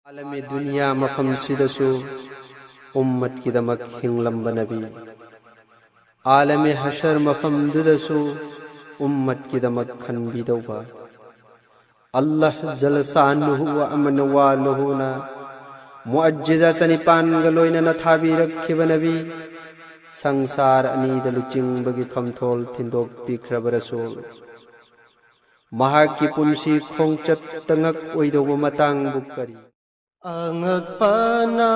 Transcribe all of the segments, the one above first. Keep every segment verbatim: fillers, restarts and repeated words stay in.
ꯑꯥꯂꯃꯦ ꯗꯨꯅꯤꯌꯥ ꯃꯐꯝꯁꯤꯗꯁꯨ ꯎꯝꯃꯠꯀꯤꯗꯃꯛ ꯍꯤꯡꯂꯝꯕ ꯅꯕꯤ, ꯑꯥꯂꯃꯦ ꯍꯁꯔ ꯃꯐꯝꯗꯨꯗꯁꯨ ꯎꯝꯃꯠꯀꯤꯗꯃꯛ ꯈꯟꯕꯤꯗꯧꯕ, ꯑꯜꯂꯥꯍ ꯖꯜꯂ ꯁꯥꯟꯅꯨꯍꯨ ꯋ ꯑꯃꯅ ꯋꯥ ꯂꯨꯍꯨꯅ ꯃꯨꯑꯖꯤꯖꯥ ꯆꯅꯤꯄꯥꯟꯒ ꯂꯣꯏꯅꯅ ꯊꯥꯕꯤꯔꯛꯈꯤꯕ ꯅꯕꯤ, ꯁꯪꯁꯥꯔ ꯑꯅꯤꯗ ꯂꯨꯆꯤꯡꯕꯒꯤ ꯐꯝꯊꯣꯜ ꯊꯤꯟꯗꯣꯛꯄꯤꯈ꯭ꯔꯕ ꯔꯁꯨꯜ, ꯃꯍꯥꯛꯀꯤ ꯄꯨꯟꯁꯤ ꯈꯣꯡꯆꯠꯇ ꯉꯛ ꯑꯣꯏꯗꯧꯕ ꯃꯇꯥꯡꯕꯨ ꯀꯔꯤ? ꯑꯉꯛꯄꯅ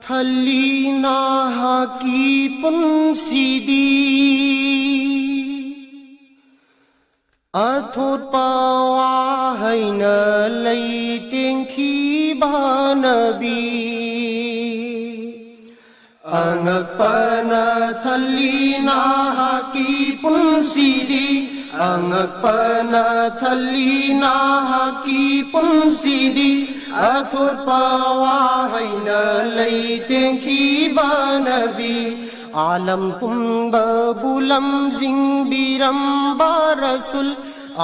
ꯊꯜꯂꯤ ꯅꯍꯥꯛꯀꯤ ꯄꯨꯟꯁꯤꯗꯤ, ꯑꯊꯣꯠꯄ ꯋꯥꯍꯩꯅ ꯂꯩꯇꯦꯡꯈꯤꯕ ꯅꯕꯤ꯫ ꯑꯉꯛꯄꯅ ꯊꯜꯂꯤ ꯅꯍꯥꯛꯀꯤ ꯄꯨꯟꯁꯤꯗꯤ, ꯑꯉꯛꯄꯅ ꯊꯜꯂꯤ ꯅꯍꯥꯛꯀꯤ ꯄꯨꯟꯁꯤꯗꯤ, ꯑꯊꯣꯠꯄ ꯋꯥꯍꯩꯅ ꯂꯩꯇꯦꯡꯈꯤꯕ ꯅꯕꯤ꯫ ꯑꯥꯂꯝ ꯄꯨꯝꯕꯕꯨ ꯂꯝꯖꯤꯡꯕꯤꯔꯝꯕ ꯔꯁꯨꯜ,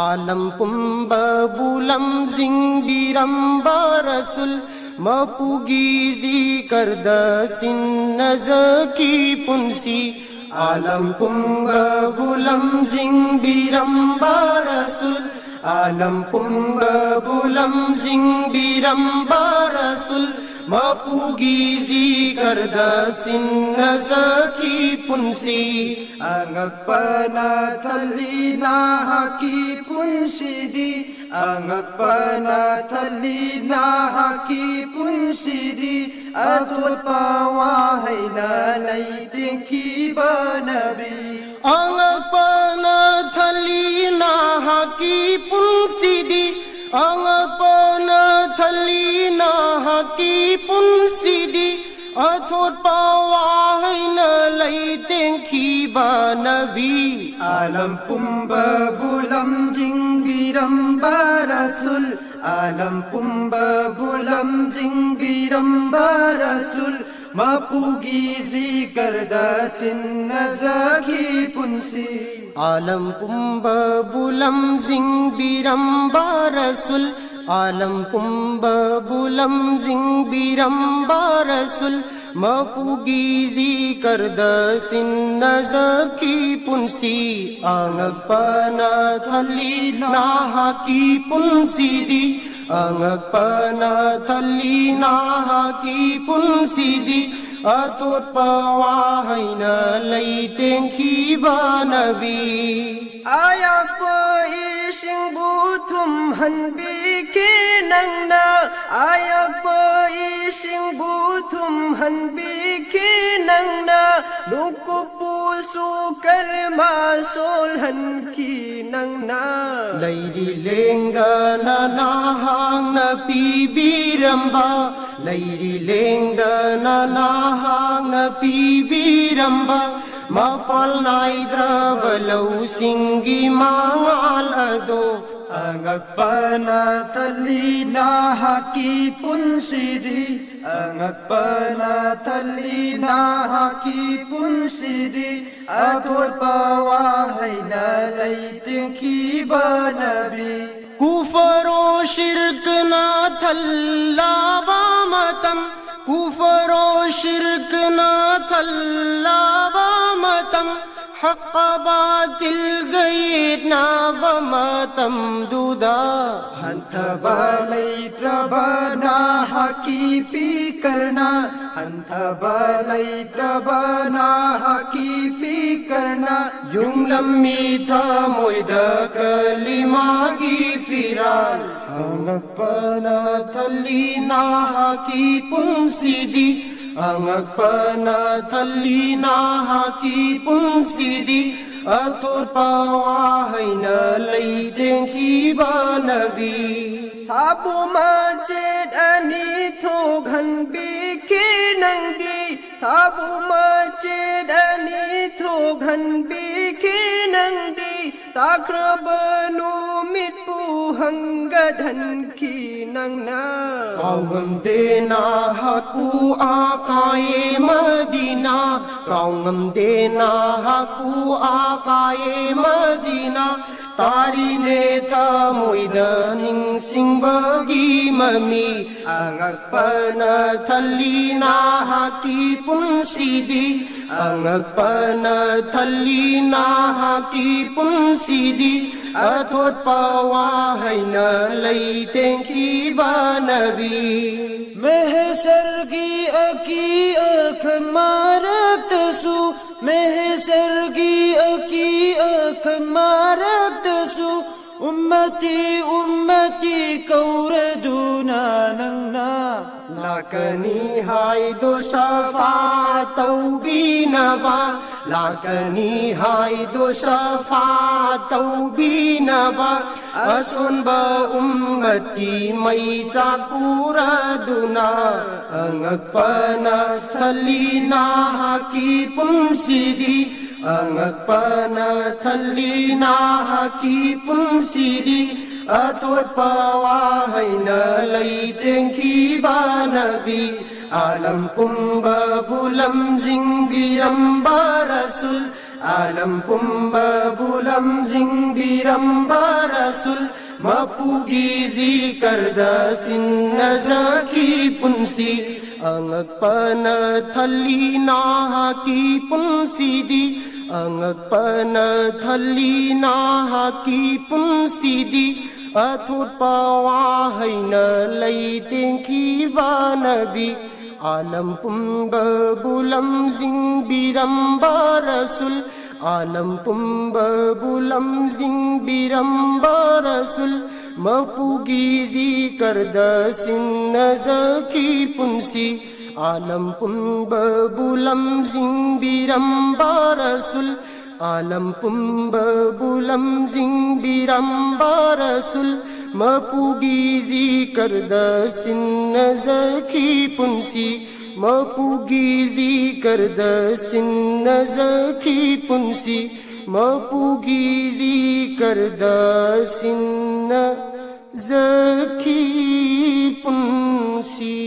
ꯑꯥꯂꯝ ꯄꯨꯝꯕꯕꯨ ꯂꯝꯖꯤꯡꯕꯤꯔꯝꯕ ꯔꯁꯨꯜ, ꯃꯄꯨꯒꯤ ꯖꯤꯀꯔꯗ ꯁꯤꯟꯅꯖꯈꯤ ꯄꯨꯟꯁꯤ꯫ ꯑꯥꯂꯝ ꯄꯨꯝꯕꯕꯨ ꯂꯝꯖꯤꯡꯕꯤꯔꯝꯕ ꯔꯁꯨꯜ, ꯑꯥꯂꯝ ꯄꯨꯝꯕꯕꯨ ꯂꯝꯖꯤꯡꯕꯤꯔꯝꯕ ꯔꯁꯨꯜ, ꯃꯄꯨꯒꯤ ꯖꯤꯀꯔꯗ ꯁꯤꯟꯅꯖꯈꯤ ꯄꯨꯟꯁꯤ꯫ ꯑꯉꯛꯄꯅ ꯊꯜꯂꯤ ꯅꯍꯥꯛꯀꯤ ꯄꯨꯟꯁꯤꯗꯤ, ꯑꯉꯛꯄꯅ ꯊꯜꯂꯤ ꯅꯍꯥꯛꯀꯤ ꯄꯨꯟꯁꯤꯗꯤ, ꯑꯊꯣꯠꯄ ꯋꯥꯍꯩꯅ ꯂꯩꯇꯦꯡꯈꯤꯕ ꯅꯕꯤ꯫ ꯑꯉꯛꯄꯅ ꯊꯜꯂꯤ ꯅꯍꯥꯛꯀꯤ ꯄꯨꯟꯁꯤꯗꯤ, ꯑꯉꯛꯄꯅ ꯊꯜꯂꯤ ꯅꯍꯥꯛꯀꯤ ꯄꯨꯟꯁꯤꯗꯤ, ꯑꯊꯣꯠꯄ ꯋꯥꯍꯩꯅ ꯂꯩꯇꯦꯡꯈꯤꯕ ꯅꯕꯤ꯫ ꯑꯥꯂꯝ ꯄꯨꯝꯕꯕꯨ ꯂꯝꯖꯤꯡꯕꯤꯔꯝꯕ ꯔꯁꯨꯜ, ꯑꯥꯂꯝ ꯄꯨꯝꯕꯕꯨ ꯂꯝꯖꯤꯡꯕꯤꯔꯝꯕ ꯔꯁꯨꯜ, ꯃꯄꯨꯒꯤ ꯖꯤꯀꯔꯗ ꯁꯤꯟꯅꯖꯈꯤ ꯄꯨꯟꯁꯤ꯫ ꯑꯥꯂꯝ ꯄꯨꯝꯕꯕꯨ ꯂꯝꯖꯤꯡꯕꯤꯔꯝꯕ ꯔꯁꯨꯜ, ꯑꯥꯂꯝ ꯄꯨꯝꯕꯕꯨ ꯂꯝꯖꯤꯡꯕꯤꯔꯝꯕ ꯔꯁꯨꯜ, ꯃꯄꯨꯒꯤ ꯖꯤꯀꯔꯗ ꯁꯤꯟꯅꯖꯈꯤ ꯄꯨꯟꯁꯤ꯫ ꯑꯉꯛꯄꯅ ꯊꯜꯂꯤ ꯅꯍꯥꯛꯀꯤ ꯄꯨꯟꯁꯤꯗꯤ, ꯑꯉꯛꯄꯅ ꯊꯜꯂꯤ ꯅꯍꯥꯛꯀꯤ ꯄꯨꯟꯁꯤꯗꯤ꯫ ꯑꯊꯣꯠꯄ ꯋꯥꯍꯩꯅ ꯂꯩꯇꯦꯡꯈꯤꯕ ꯅꯕꯤ꯫ ꯑꯌꯥꯛꯄ ꯏꯁꯤꯡꯕꯨ ꯊꯨꯝꯍꯟꯕꯤꯈꯤ ꯅꯪꯅ, ꯑꯌꯥꯛꯄ ꯏꯁꯤꯡꯕꯨ ꯊꯨꯝꯍꯟꯕꯤꯈꯤ ꯅꯪꯅ, ꯅꯨꯡꯀꯨꯞꯄꯨꯁꯨ ꯀꯔꯃ ꯁꯣꯜꯍꯟꯈꯤ ꯅꯪꯅ꯫ ꯂꯩꯔꯤ ꯂꯦꯡꯗꯅ ꯅꯍꯥꯛꯅ ꯄꯤꯕꯤꯔꯝꯕ, ꯂꯩꯔꯤ ꯂꯦꯡꯗꯅ ꯅꯍꯥꯛꯅ ꯄꯤꯕꯤꯔꯝꯕ, ꯃꯄꯥꯜ ꯅꯥꯏꯗ꯭ꯔꯕ ꯂꯧꯁꯤꯡꯒꯤ ꯃꯉꯥꯜ ꯑꯗꯣ꯫ ꯑꯉꯛꯄꯅ ꯊꯜꯂꯤ ꯅꯍꯥꯛꯀꯤ ꯄꯨꯟꯁꯤꯗꯤ, ꯑꯉꯛꯄꯅ ꯊꯜꯂꯤ ꯅꯍꯥꯛꯀꯤ ꯄꯨꯟꯁꯤꯗꯤ꯫ ꯑꯊꯣꯠꯄ ꯋꯥꯍꯩꯅ ꯂꯩꯇꯦꯡꯈꯤꯕ ꯅꯕꯤ꯫ ꯀꯨꯐꯔꯣ ꯁꯤꯔꯀꯅ ꯊꯜꯂꯕ ꯃꯇꯝ, ꯀꯨꯐꯔꯣ ꯁꯤꯔꯀꯅ ꯊꯜꯂꯕ ꯃꯇꯝ, ꯍꯛꯀ ꯕꯥꯇꯤꯜꯒ ꯌꯦꯠꯅꯕ ꯃꯇꯝꯗꯨꯗ꯫ ꯍꯟꯊꯕ ꯂꯩꯇ꯭ꯔꯕ ꯅꯍꯥꯛꯀꯤ ꯐꯤꯀꯔꯅ, ꯍꯟꯊꯕ ꯂꯩꯇ꯭ꯔꯕ ꯅꯍꯥꯛꯀꯤ ꯐꯤꯀꯔꯅ, ꯌꯨꯝꯂꯝꯃꯤ ꯊꯃꯣꯏꯗ ꯀꯂꯤꯃꯥꯒꯤ ꯐꯤꯔꯥꯜ꯫ ꯑꯉꯛꯄꯅ ꯊꯜꯂꯤ ꯅꯍꯥꯛꯀꯤ ꯄꯨꯟꯁꯤꯗꯤ, ꯑꯉꯛꯄꯅ ꯊꯜꯂꯤ ꯅꯍꯥꯛꯀꯤ ꯄꯨꯟꯁꯤꯗꯤ꯫ ꯑꯊꯣꯠꯄ ꯋꯥꯍꯩꯅ ꯂꯩꯇꯦꯡꯈꯤꯕ ꯅꯕꯤ꯫ ꯊꯥꯕꯨ ꯃꯆꯦꯠ ꯑꯅꯤ ꯊꯣꯛꯍꯟꯕꯤꯈꯤ ꯅꯪꯗꯤ, ꯊꯥꯕꯨ ꯃꯆꯦꯠ ꯑꯅꯤ ꯊꯣꯛꯍꯟꯕꯤꯈꯤ ꯅꯪꯗꯤ, ꯇꯥꯈ꯭ꯔꯕ ꯅꯨꯃꯤꯠꯄꯨ ꯍꯪꯒꯠꯍꯟꯈꯤ ꯅꯪꯅ꯫ ꯀꯥꯎꯉꯝꯗꯦ ꯅꯍꯥꯛꯄꯨ ꯑꯀꯥꯌꯦ ꯃꯗꯤꯅꯥ, ꯀꯥꯎꯉꯝꯗꯦ ꯅꯍꯥꯛꯄꯨ ꯑꯀꯥꯌꯦ ꯃꯗꯤꯅꯥ꯫ ꯇꯥꯔꯤꯅꯦ ꯊꯃꯣꯏꯗ ꯅꯤꯡꯁꯤꯡꯕꯒꯤ ꯃꯃꯤ꯫ ꯑꯉꯛꯄꯅ ꯊꯜꯂꯤ ꯅꯍꯥꯛꯀꯤ ꯄꯨꯟꯁꯤꯗꯤ꯫ ꯑꯉꯛꯄꯅ ꯊꯜꯂꯤ ꯅꯍꯥꯛꯀꯤ ꯄꯨꯟꯁꯤꯗꯤ꯫ ꯑꯊꯣꯠꯄ ꯋꯥꯍꯩꯅ ꯂꯩꯇꯦꯡꯈꯤꯕ ꯅꯕꯤ꯫ ꯃꯍꯦꯁꯔꯒꯤ ꯑꯀꯤ ꯑꯈꯪ ꯃꯔꯛꯇꯁꯨ, ꯃꯍꯦꯁꯔꯒꯤ ꯑꯀꯤ ꯑꯈꯪ ꯃꯔꯛꯇꯁꯨ, ꯎꯝꯃꯇꯤ, ꯎꯝꯃꯇꯤ ꯀꯧꯔꯗꯨꯅ ꯅꯪꯅ ꯂꯥꯛꯀꯅꯤ ꯍꯥꯏꯗꯣ ꯁꯐꯥ ꯇꯧꯕꯤꯅꯕ, ꯂꯥꯛꯀꯅꯤ ꯍꯥꯏꯗꯣ ꯁꯐꯥ ꯇꯧꯕꯤꯅꯕ꯫ ꯑꯁꯣꯟꯕ ꯎꯝꯃꯠꯀꯤ ꯃꯩꯆꯥꯛ ꯄꯨꯔꯗꯨꯅ꯫ ꯑꯉꯛꯄꯅ ꯊꯜꯂꯤ ꯅꯍꯥꯛꯀꯤ ꯄꯨꯟꯁꯤꯗꯤ꯫ ꯑꯉꯛꯄꯅ ꯊꯜꯂꯤ ꯅꯍꯥꯛꯀꯤ ꯄꯨꯟꯁꯤꯗꯤ꯫ ꯑꯊꯣꯠꯄ ꯋꯥꯍꯩꯅ ꯂꯩꯇꯦꯡꯈꯤꯕ ꯅꯕꯤ꯫ ꯑꯥꯂꯝ ꯄꯨꯝꯕꯕꯨ ꯂꯝꯖꯤꯡꯕꯤꯔꯝꯕ ꯔꯁꯨꯜ꯫ ꯑꯥꯂꯝ ꯄꯨꯝꯕꯕꯨ ꯂꯝꯖꯤꯡꯕꯤꯔꯝꯕ ꯔꯁꯨꯜ꯫ ꯃꯄꯨꯒꯤ ꯖꯤꯀꯔꯗ ꯁꯤꯟꯅꯖꯈꯤ ꯄꯨꯟꯁꯤ꯫ ꯑꯉꯛꯄꯅ ꯊꯜꯂꯤ ꯅꯍꯥꯛꯀꯤ ꯄꯨꯟꯁꯤꯗꯤ꯫ ꯑꯉꯛꯄꯅ ꯊꯜꯂꯤ ꯅꯍꯥꯛꯀꯤ ꯄꯨꯟꯁꯤꯗꯤ꯫ ꯑꯊꯣꯠꯄ ꯋꯥꯍꯩꯅ ꯂꯩꯇꯦꯡꯈꯤꯕ ꯅꯕꯤ꯫ ꯑꯥꯂꯝ ꯄꯨꯝꯕꯕꯨ ꯂꯝꯖꯤꯡꯕꯤꯔꯝꯕ ꯔꯁꯨꯜ꯫ ꯑꯥꯂꯝ ꯄꯨꯝꯕꯕꯨ ꯂꯝꯖꯤꯡꯕꯤꯔꯝꯕ ꯔꯁꯨꯜ꯫ ꯃꯄꯨꯒꯤ ꯖꯤꯀꯔꯗ ꯁꯤꯟꯅꯖꯈꯤ ꯄꯨꯟꯁꯤ꯫ ꯑꯥꯂꯝ ꯄꯨꯝꯕꯕꯨ ꯂꯝꯖꯤꯡꯕꯤꯔꯝꯕ ꯔꯁꯨꯜ꯫ ꯑꯥꯂꯝ ꯄꯨꯝꯕꯕꯨ ꯂꯝꯖꯤꯡꯕꯤꯔꯝꯕ ꯔꯁꯨꯜ꯫ ꯃꯄꯨꯒꯤ ꯖꯤꯀꯔꯗ ꯁꯤꯟꯅꯖꯈꯤ ꯄꯨꯟꯁꯤ꯫ ꯃꯄꯨꯒꯤ ꯖꯤꯀꯔꯗ ꯁꯤꯟꯅꯖꯈꯤ ꯄꯨꯟꯁꯤ꯫ ꯃꯄꯨꯒꯤ ꯖꯤꯀꯔꯗ ꯁꯤꯟꯅꯖꯈꯤ ꯄꯨꯟꯁꯤ꯫